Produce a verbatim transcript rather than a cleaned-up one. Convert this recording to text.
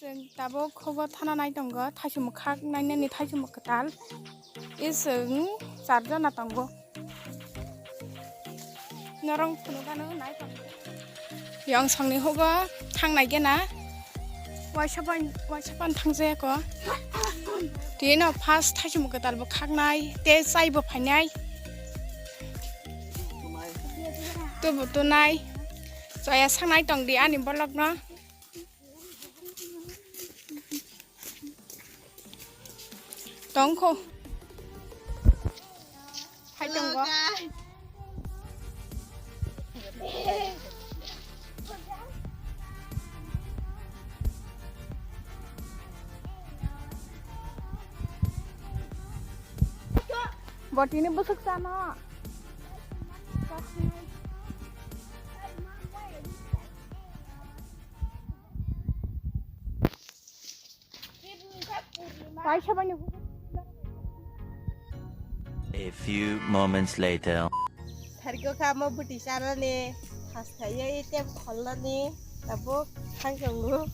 Chwng tabuk hugo thana nai tongo, thaichumwk khak nainani thaichumwk kwtal. Iswng charjana tongo. Norong phunukgano nai tongo. Yongsongni hugo thangnai gena. Waisa pan, waisa pan thangjaya ko. Tino first thaichumwk kwtal bo khaknai, tei chai bo phainai. Tubu tunai. Chaya sangnai tongdi ani vlog no. Tongkho. Hai tongo. Botini busuk sana. Kaisa bani. A few moments later. Thargo kha mo buti sarani, has khaiya item kholani, tabuk thang tongo.